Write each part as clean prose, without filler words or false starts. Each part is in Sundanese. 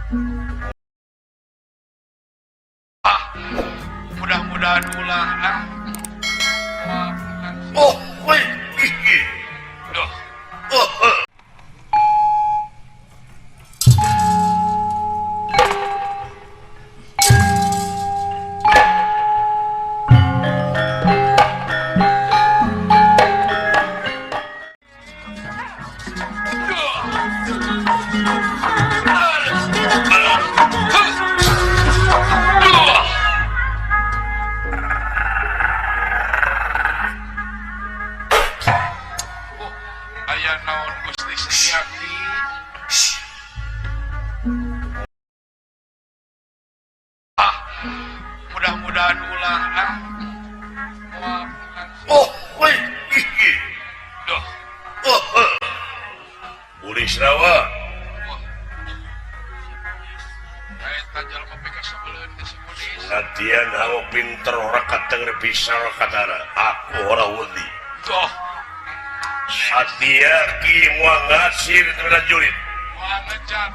Ah, mudah-mudahan ulah ah. Oh, woi. Duh. Oh, oh. Oh, aya naon Gusti Setiaki? Ah, mudah-mudahan ulah ah. Oh, woi. Duh. Oh, oh. Burisrawa. Wah. Eta jalma pikasebeleun teh si Budis. Latihan hawa pinter ora kateng bisa ora katara. Aku ora wedi. Duh. Satyaki moal ngasir prajurit. Moal ngejat.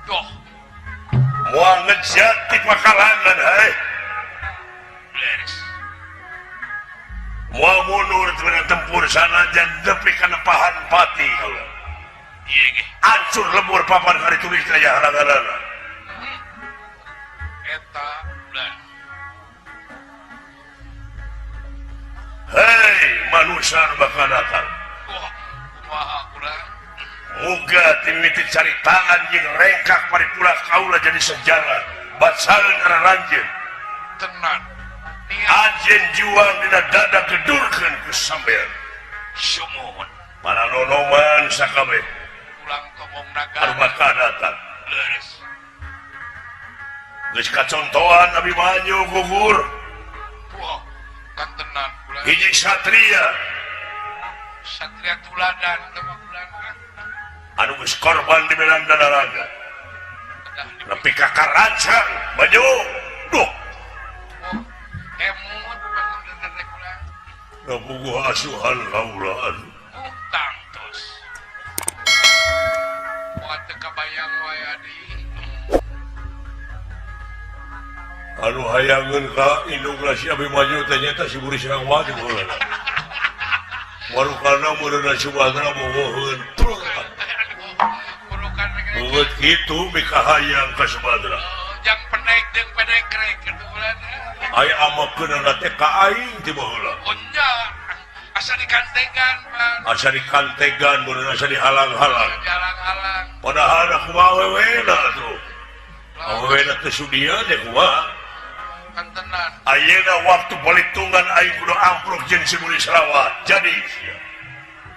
Duh. Moal ngejat ti pakalangan hei. Beres. Moal mundur ti tempur sanajan nepi kana pahan pati kaula. Ieu ge. Ancur lebur papan hari tulis daya halanganana. Eta bulan. Hei manusia nu bakal datang. Wah, kumaha urang? Muga timiti caritaan jeung rengkak paripura kaula jadi sejarah. Bacaeun aranjeun. Tenan. Ajen juang dina dada gedurkeun ku sampean. Sumuhun. Para nonoman sakabeh. Ulang tobong naga. Anu bakal datang. Leres. Geus kacontohan Abimanyu gugur. Wah, kan tenan ulang. Hiji satria. Satria tuladan teh mah ulang. Anu geus korban di medan daraga. Nepi ka karancang baju. Duh. Emut panjenengan ulang. Da puguh asuhan kaula atuh. Tangtos. Moal teu kabayang wae adi. Anu hayangeun ka indungna si Abimanyu teh nyaeta si Burisrawa teh baheula. Warukana meureunna Sumatera bogoheun. Beungeut kitu mikahayang ka Sumatera. Jang penek jeung penekrek kitu bulan. Aya amakeunana teh ka aing ti baheula. Oh nya, asa dikantegan pan. Asa dikantegan meureun asa dihalang-halang. Dihalang-halang. Padahal da kumaha wewena atuh. Awewena teh sudia teh kumaha. Kan tenan. Ayeuna waktu balitungan aing kudu amprok jeung si Burisrawa. Jadi sia.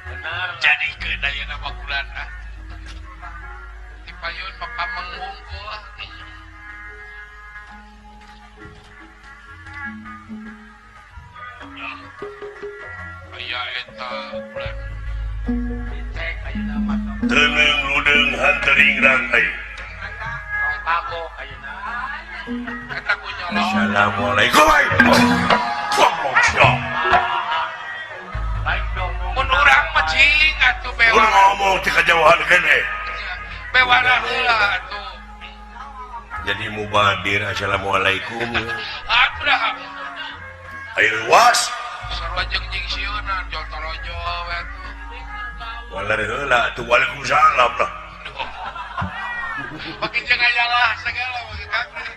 Benar. Jadikeun ayeuna mah bulan ah. Dipayun mah pameng hungkul. Aya eta bulan. Dicek ayeuna mah. Teungeung ludeung hantering rangkai. Kagok ayeuna. Eta ku nyolong. Assalamualaikum. Goblok sia. Baik dong. Mun urang mah cing atuh Mun bewara. ngomong ti kajauhan keneh. Bewara heula atuh. Jadi mubadir assalamualaikum. Atuh dah. Ayo luas. Sarua jeung jeung sieuna jotorojo we atuh. Walar heula atuh waalaikumsalam lah. Pake jeung ayalah segala pake kabeh.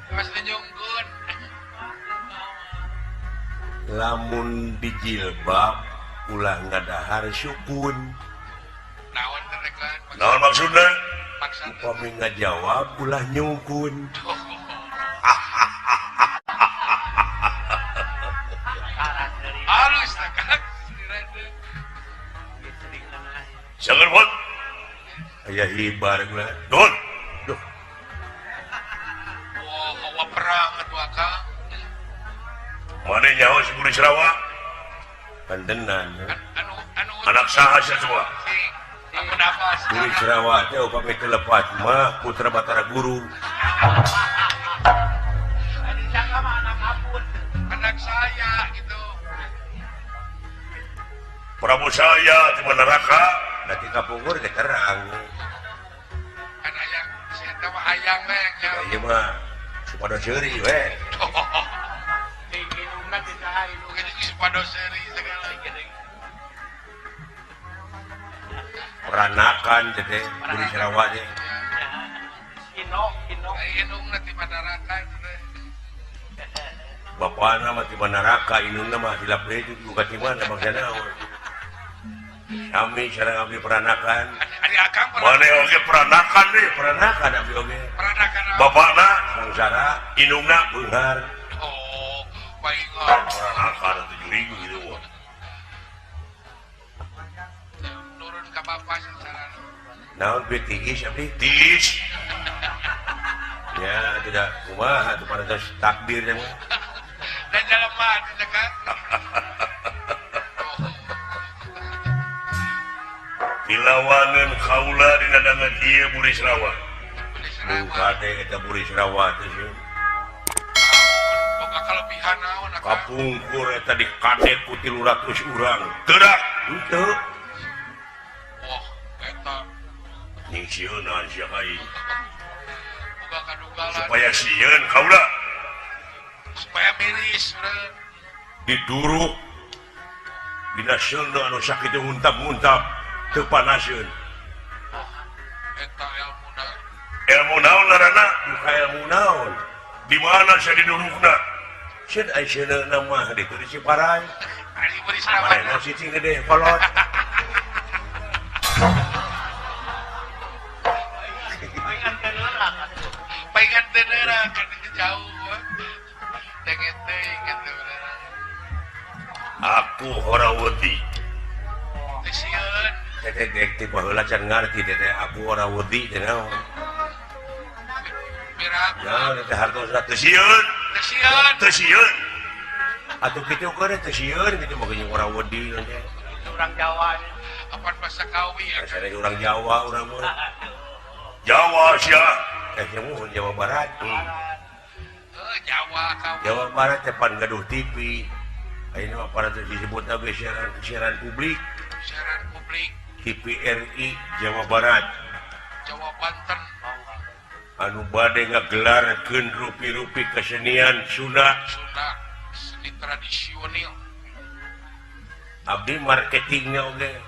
Geus dinyungkeun. Lamun dijilbab ulah ngadahar sukun. Naon teh kan? Naon maksudna? Maksudna upami ngajawab ulah nyungkun. Halus teh kan? Jangan buat. Aya hibar gula. Don. Duh. Wah, hawa perang atuh akang. Mane nyaho si Burisrawa? Pantenan. Anu anu Anak saha sia semua? Sing. Aku nafas. Burisrawa teh upami teu lepat mah putra Batara Guru. Anu sangka mah anak abun. Anak saya gitu. Prabu saya di neraka. Berarti kapungkur teh terang. Kan hayang si eta mah hayang we nya. Ieu mah supados seuri we. Indungna teh saha indungna supados seuri segala. Peranakan teh Buri Serawa teh. Inong inong. Indungna ti Manaraka teh. Bapana mah ti Manaraka, indungna mah hilap deui bukan ti mana bangsa naon. Kami sareng abdi peranakan. Ari akang Mane oge peranakan deui, peranakan abdi oge. Peranakan. Bapana sangsara, indungna beunghar. Oh, paingan. Peranakan 7.000 gitu wah. Turun ka bapa sangsara. Naon duit tiis abdi? Tiis. Ya, tidak kumaha atuh parantos takdir teh mah. Dan jelema teh kan. Dilawaneun kaula dina dangan ieu Buri Serawa. Kade eta Buri Serawa teh sieun. Boga kalebihan naon akang? Kapungkur eta dikade ku 300 urang. Gerak henteu. Wah, eta ning sieunan sia ka ieu. Boga kadugalan. Supaya sieun kaula. Supaya miris meureun. Diduruk dina seuneu anu sakitu nguntap-nguntap. Teu panaseun. Eta ilmuna. Ilmu naon ngaranna? Duka ilmu naon? Di mana sia didurukna? Sieun ai sieunna mah di teu Ciparai. Ari Buri Serawa. Manehna cicing gede kolot. Paingan teu neurak atuh. Paingan teu neurak kan jauh. Dengen teuing kitu bener. Aku ora wedi. Teu sieun. Teteh dek teh baheula can ngarti teteh aku ora wedi teh naon. Ya teteh hartosna teu sieun. Teu sieun. Teu sieun. Atuh kitu keur teu sieun kitu mah geuning ora wedi teh. Urang Jawa. Apan basa kawi asa urang Jawa urang mah. Jawa sia. Eh mun Jawa Barat. Heuh Jawa kawi. Jawa Barat teh pan gaduh TV. Ayeuna mah parantos disebutna ge siaran publik. Siaran publik. TVRI Jawa Barat, Jawa Banten, anu bade ngagelarkeun rupi-rupi kesenian Sunda, Sunda seni tradisional. Abdi marketingnya oge,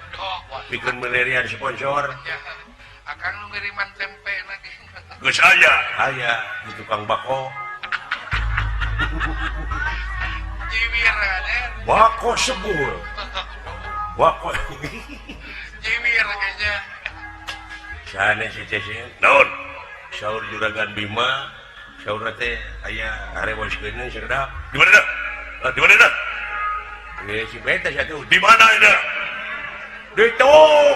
pikeun milarian sponsor. Akang nu ngiriman tempe lagi. Geus aya, aya di tukang bako. Jiwir aden. Bako sebul. Bako. Jiwir kayaknya. Sana si Cecil. Naon? Saur Juragan Bima, saur teh aya harewoskeun sedap. Di mana dah? Di mana dah? Si beta satu. Di mana ini? Di tuh.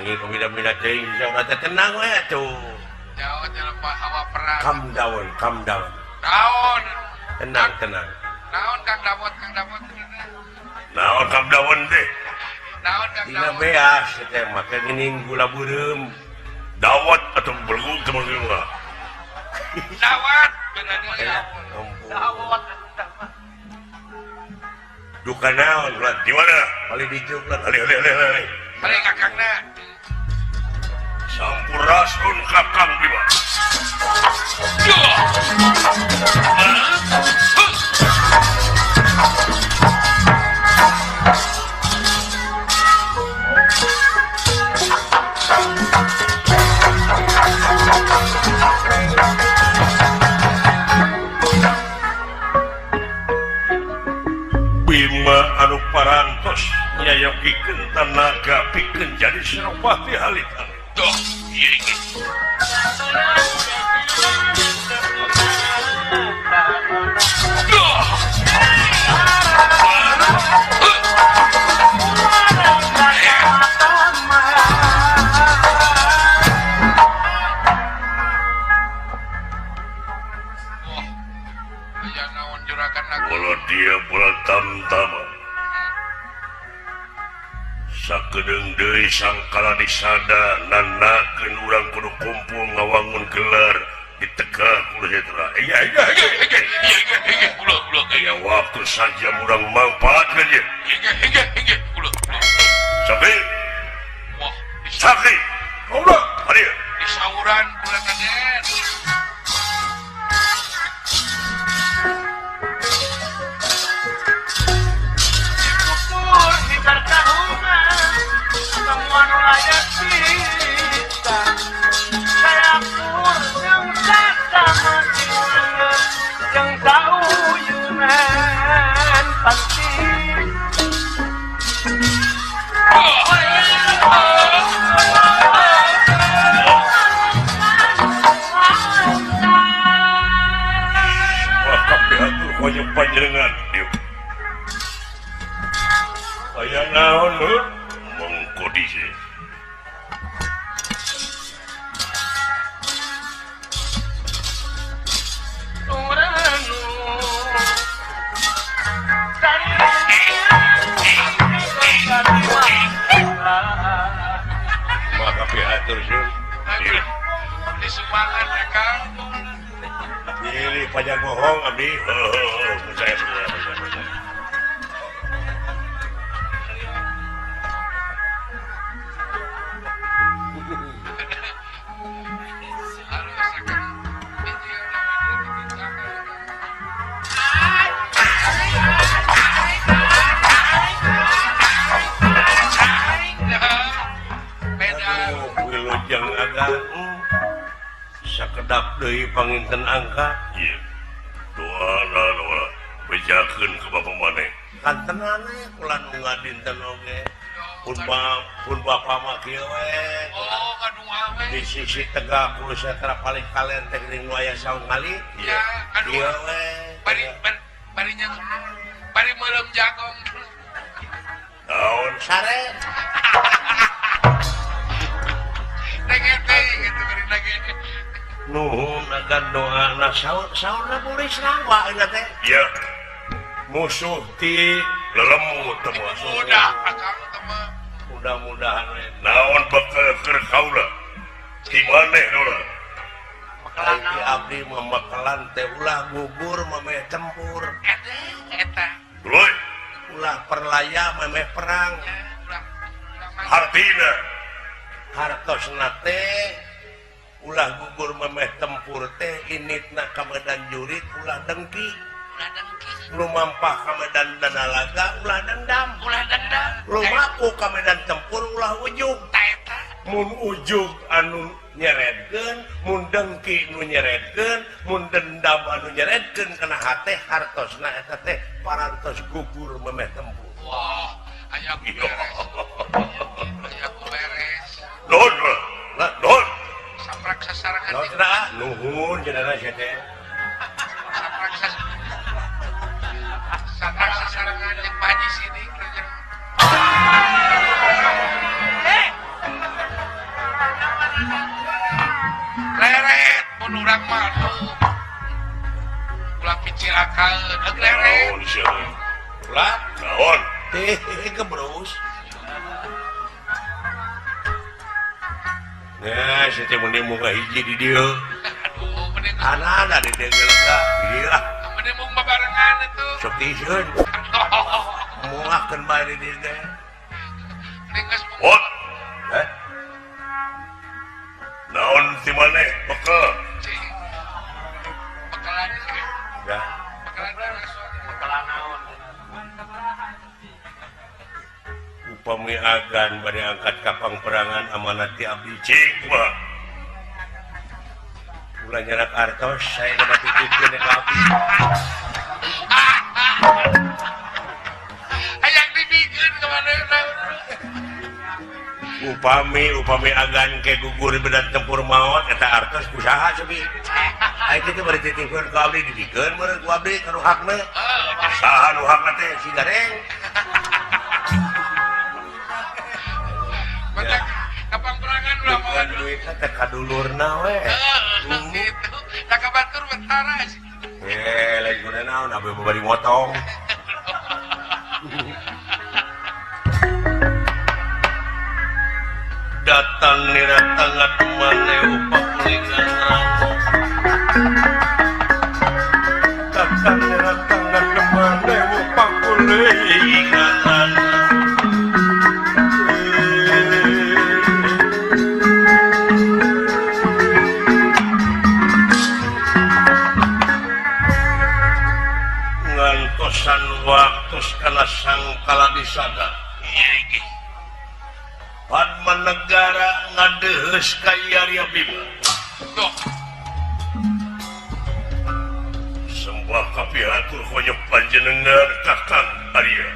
Ini pembina-bina teuing saur teh tenang we atuh. Jauh jelema hawa perang. Calm down, calm down. Naon? Tenang, tenang. Naon Kang Dawon, Kang Dawon. Naon Kang Dawon teh? Naon Kang Dina Dawon? beas teh make geuning gula beureum. Dawet atau belum teman semua. Dawet. Dawet. Duka naon ulah di mana? Paling dijuk lah. Ali ali ali ali. Paling kakangna. Sampurasun Kakang Bima. Bima anu parantos nyayogikeun tanaga pikeun jadi Senopati Halitan. Duh, ieu ge. Duh. Wah, aya naon juragan aku. Kalau dia bola tamtama sakedeung deui sangkala disada nanakeun urang kudu kumpul ngawangun gelar diteka kudu setra. Iya iya iya iya iya kula kula iya waktu saja urang manfaatkeun ye. Iya iya iya kula kula. Sakit. Wah, Sakit. Kaula, hadir. Disauran kula Raden. Syukur diberkahungan semua nu layak kita. Saya pur yang sasama yang sauyunan pasti. Wah, kabeh atur kaya panjenengan. Dieu. Aya naon heuh? Mengko dhisik. Maka pihatur sun. Dieu. Disumangan akang. Pilih pajak bohong abdi. Heuh, percaya percaya percaya. percaya. Halus akang. Hiji urang mah Beda. Aduh, wilujeng agan. Sakedap deui panginten angka. Ieu. Doa doa bejakeun ka bapa maneh. Kantenan we kula nu ngadinten oge. Pun pun bapa mah kieu we. Oh, kadua we. Di sisi tegak kulo setra paling kalen teh geuning nu aya saung kali. Ya, Kieu kadua. we. Bari bari bari nya bari meuleum jagong. Naon? Sare. Dengen teh gitu bari lagi. Nuhun agan doana saur saurna boleh serawa eta teh. Ieu Musuh ti lelemu teh mah. Udah akang teh mah. Mudah-mudahan we. Naon bekal keur kaula? Ti maneh kaula? Ai ti abdi mah makalan teh ulah gugur memeh tempur, Eta eta. Duluy, ulah perlaya memeh perang. Ya, ulah ulah mah. hartina Hartosna teh ulah gugur memeh tempur teh initna ka medan jurit ulah dengki, Ulah dengki. lumampah ka medan danalaga ulah dendam, Ulah dendam. lumaku ka medan tempur ulah ujug. Eta eta. Mun ujug anu nyeredkeun, mun dengki nu nyeredkeun, mun dendam anu nyeredkeun kana hate hartosna eta teh parantos gugur memeh tempur. Wah, aya ku beres. Aya ku beres. Nuhun, Lah, nuhun. Saprak sasarangan naon jeung cenah ah? Nuhun cenah sia teh. saprak sas saprak sasarangan jeung Pak Haji Sidik jeung leret mun urang mah atuh. Ulah picilakaeun, heug leret. Naon sia? Ulah Naon? teh gebrus. Nah, sia teh mun muka hiji di dieu. Aduh, mending Anak-anak di dieu gelega. Di dieu ah, mending mung babarengan atuh. sok tiseun. Moakeun bae di dieu teh. Mending geus mung Wot, Heh? naon ti maneh bekal? cing. Bekalan ge. Ya. Bekalan langsung. Upami agan bade angkat kapang perangan amanat ti abdi Cik mah. ulah nyarak artos saya dapat titipkeun ka abdi. Hayang dibikeun ka manehna. Upami upami agan ke gugur di medan tempur maot eta artos kusaha sepi. Ai kitu bari titipkeun ka abdi dibikeun meureun ku abdi ka nu hakna. Heeh, Saha nu hakna teh? Si gareng. Batak kapang perangan ulah mawa Bukan duit teh kadulurna we. Heeh, gitu. Tak kabatur betara sih. Eh, lain guna naon abdi bari motong. Datang niratangan maneh upakulingan ramo. Datang niratangan maneh upakulingan ramo. kana sangkala disada. Padma Negara ngadeheus ka Arya Bima. Sembah kapihatur konyok panjenengan Kakang Arya.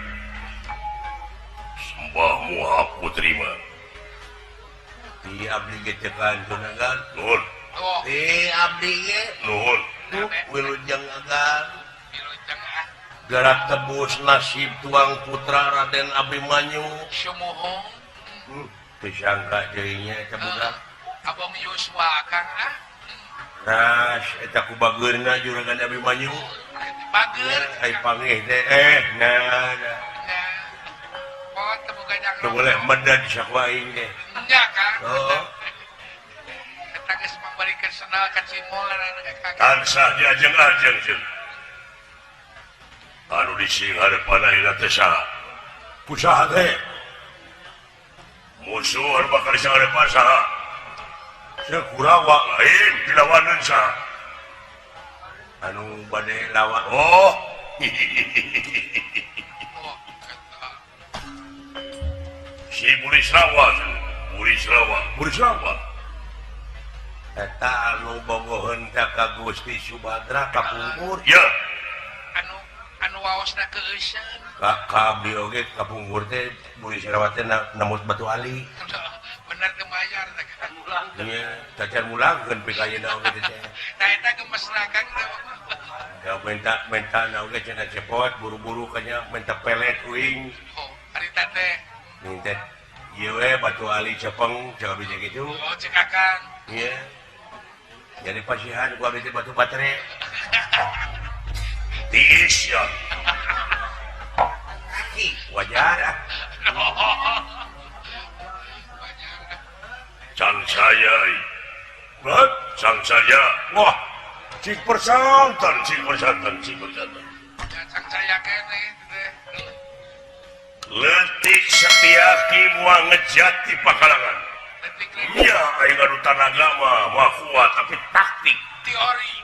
Sembahmu aku terima. Di abdi ge cekan jenengan. Nuhun. Di abdi ge nuhun. Wilujeng agan. Gerak tebus nasib tuang putra Raden Abimanyu. Sumuhun. Teu sangka deui nya eta budak. Abang Yuswa akang ah. Ras eta ku bageurna juragan Abimanyu. Bager ai pangih teh nah. Oh, teu boga jang. Teu boleh medad sakwa aing teh. Nya Kang. Oh. Eta geus mambarikeun sendal ka cimol kakang. Tansah diajeng-ajeng jeung. Anu dising harepan ayeuna teh saha? Ku saha teh? Musuh anu bakal dising harepan saha? Kurawa lain dilawaneun saha? Anu bade lawan. Oh. Si Burisrawa, Burisrawa, Burisrawa. Eta anu bogoheun ka Gusti Subadra kapungkur. Ya. Anu waosna keueuseun. Ka abdi oge kapungkur teh Burisrawa teh namut batu ali. Bener teu mayar teh kan. Iya, cacar mulangkeun pik ayeuna oge teh. Nah eta gemesna Kang teh. Ya minta na oge cenah cepot buru-buru kanya minta pelet uing. Oh, harita teh. Minta ieu we batu ali cepeng cek abdi teh kitu. Oh, cek Akang. Iya. Jadi pasihan ku abdi teh batu batere. Tiis ya. Wajar ah. Can saya. What? Can saya. Wah, cik persantan, cik persantan, cik persantan. Ya, can saya kene teh. Letik Setiaki moal ngejat di pakalangan. Iya, aing anu tanaga mah moal kuat tapi taktik, teori,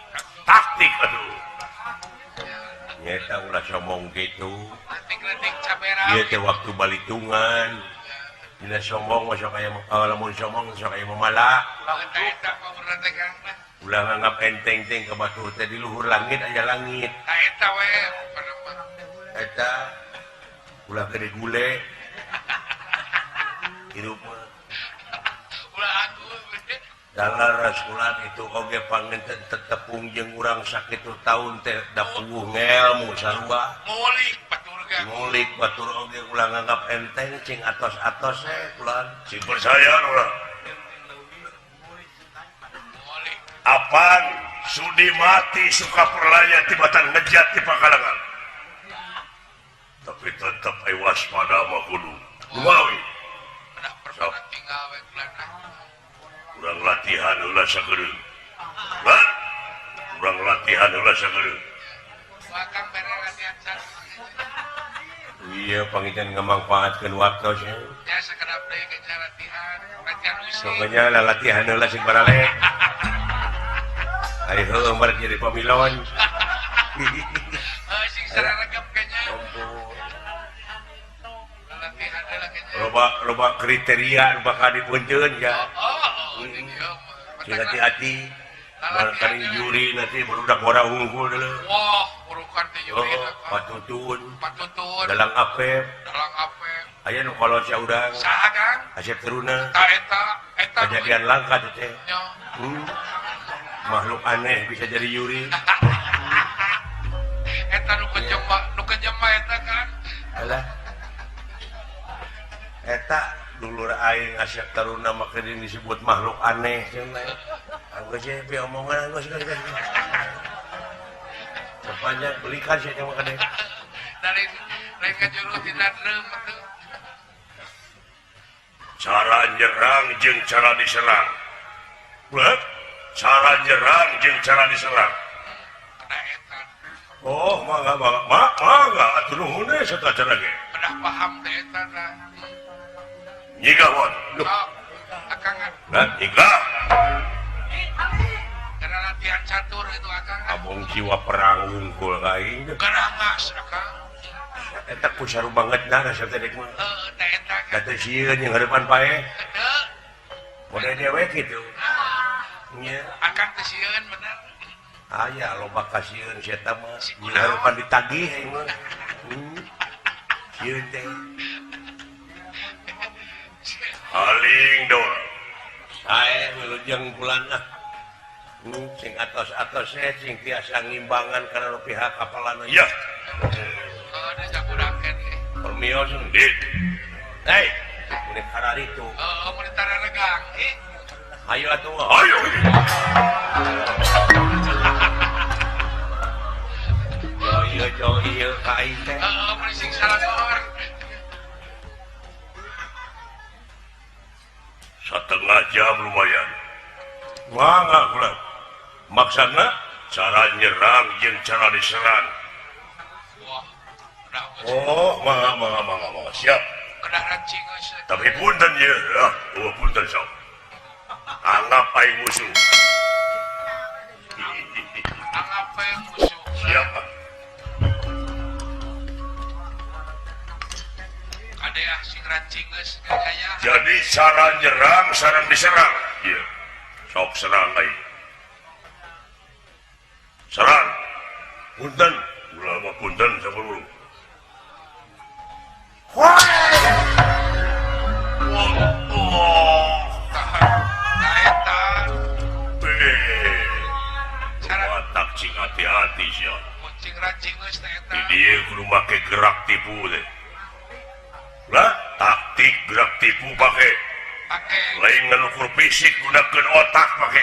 taktik aduh. Nyeta ulah sombong kitu. Letik-letik cabera. Ieu teh waktu balitungan. Dina sombong mah sok aya lamun sombong sok aya mamala. Ulah nganggap enteng teh ka batur teh di luhur langit aya langit. Ta eta we. Eta ulah gede gule. Hirup mah. Ulah aduh. Dalar rasulan itu oge panginten tetepung jeung urang sakitu taun teh da puguh ngelmu sarua. Ngulik batur ge. Ngulik batur oge ulah nganggap enteng cing atos-atos ulah. Cing percaya ulah. Apan sudi mati suka perlaya tibatan ngejat di pakalangan. Tapi tetap ai waspada mah kudu. Kumaha? Urang latihan heula sakedeung. Urang latihan heula sakedeung. Iya, panginten ngamangfaatkeun waktu sia. Ya sakedap deui ke latihan, latihan usik. Pokoknya lah latihan heula sing barale. Ari heueuh mah jadi pamilon. Heuh sing sararegep kayaknya. Latihan heula kayaknya. Loba kriteria bakal dipunceun ya. Oh, Sing hati-hati. Barangkali juri nanti barudak ora unggul dulu. Wah, urukan teh juri oh, patutun. Patutun. Dalang apep. Dalang apep. Aya nu kolot sia urang. Saha Kang? Asep Teruna. Ta eta eta kejadian langka teh. Makhluk aneh bisa jadi juri. Eta nu kejema eta kan. Alah. Eta dulur aing Asep Taruna mah keun disebut makhluk aneh cenah. Anggeus ye pi omongan anggeus geus. Sepanjang belikan sia teh mah kade. Dari lain ka juru tina drum atuh. Cara nyerang jeung cara diserang. Blek, cara nyerang jeung cara diserang. Oh, mangga mangga mangga atuh nuhun we sateuacan cara ge. Pedah paham teh eta tah. Nyiga won. Akang. Nah, nyiga. Karena latihan catur itu akang. Abong jiwa perang unggul aing. Gerangas akang. Eta ku saru banget nah resep teh dek mah. Heeh, teh eta kan. Da teu sieun jeung heurepan paeh. Henteu. Model dewe kitu. Nya. Akang teh sieun bener. Aya loba kasieun si eta mah. Jeung heurepan ditagih aing mah. Sieun teh. Haling doa. Sae wilujeng bulan ah. Sing atos-atos eh sing tiasa ngimbangan kana nu pihak kapalana. Ya. Heeh, da jagurakeun eh. Permios Di. Hei, mun kararitu. Heeh, mun tararegang ih. Hayu atuh. Ayo. Jo ieu jo ieu ka aing teh. Heeh, mun sing salagor. Setengah jam lumayan. Mangga kula. Maksana cara nyerang jeung cara diserang. Wah, udah Oh, mangga mangga mangga mangga siap. kedah rancing geus. Tapi punten ye, ah, oh punten sok. Anggap aing musuh. Anggap we musuh. Siap. Kade ah sing rancing geus gaya. Jadi cara nyerang sareng diserang. Ieu. Sok serang aing. Serang. Punten, ulah mah punten sakudu. Wah. Oh. Tah eta Cara tak cing hati-hati sia. kucing rancing geus teh eta. Di dieu kudu make gerak tipu teh. Lah, taktik gerak tipu pake. Pake Lain nganukur fisik gunakeun otak pake.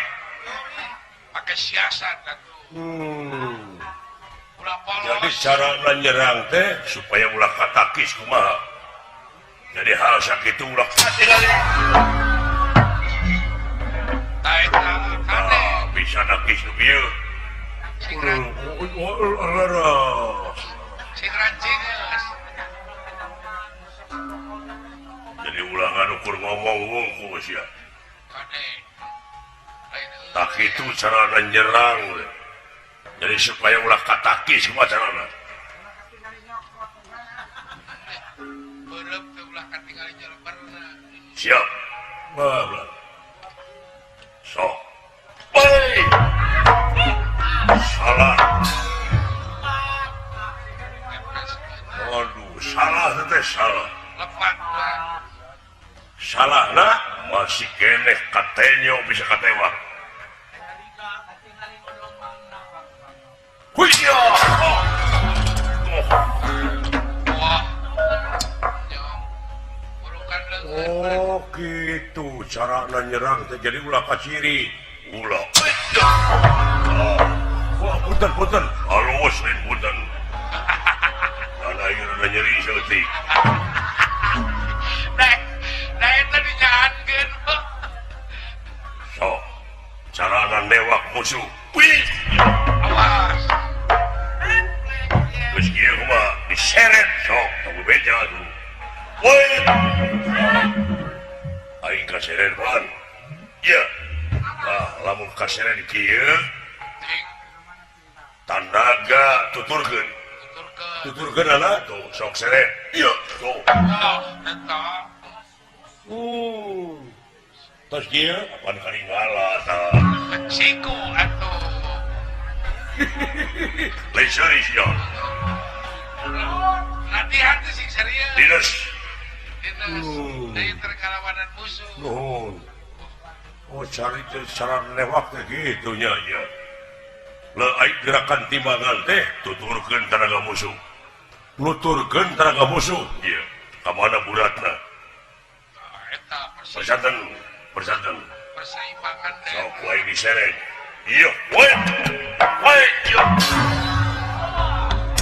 pake siasat atuh. Ulah polos. Jadi cara nyerang teh supaya ulah katakis kumaha. Jadi hal sakitu ulah katingali. Tah eta kade Ah, bisa nakis nu kieu. sing sing rancing geus. Jadi ulah nganukur ngomong wungkul sia. Kade. Lain eueuh. Tak itu cara nyerang. Jadi supaya ulah katakis kumaha carana. Beureum teh ulah katingali jeleberna. Siap. Wah, sok. Woi. Salah. Kempes. Aduh, salah teh salah. Lepat lah. Salahna masih keneh katenyo bisa katewak. Huya! Oh. Wah. Nyong. Burukan leungeun. Oh, gitu carana nyerang teh jadi ulah kaciri. Ulah. Oh. Wah, punten punten. Halus lain punten. Dan ayeuna nyeri saeutik. Nah, nah eta dinyaankeun. Sok. Carana newak musuh. Wih. Awas. Geus kieu kumaha diseret sok tong beja atuh. Woi. Aing kaseret pan. Ieu. Tah lamun kaseret kieu Ting, tanaga tuturkeun. tuturkeun. Tuturkeun ana. Tuh sok seret. Ieu tuh. Oh, eta. Tos kieu Apan karingala tah. Siku atuh. Lain seuri sia. Latihan teh sing serius. Dinas. Dinas. Deui terkalawanan musuh. Nuhun. Oh, cari cara newak teh Gitu nya nya. Lah aing gerakan timbangan teh tuturkeun tanaga musuh. Nuturkeun tanaga musuh. Ieu. Ka mana buratna? Tah eta Persanten, persanten. perseimbangan teh. Sok wae diseret. Ieu, woi. Woi, ieu. Halus,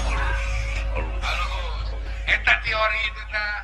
halus. Halus. Eta teori itu tah.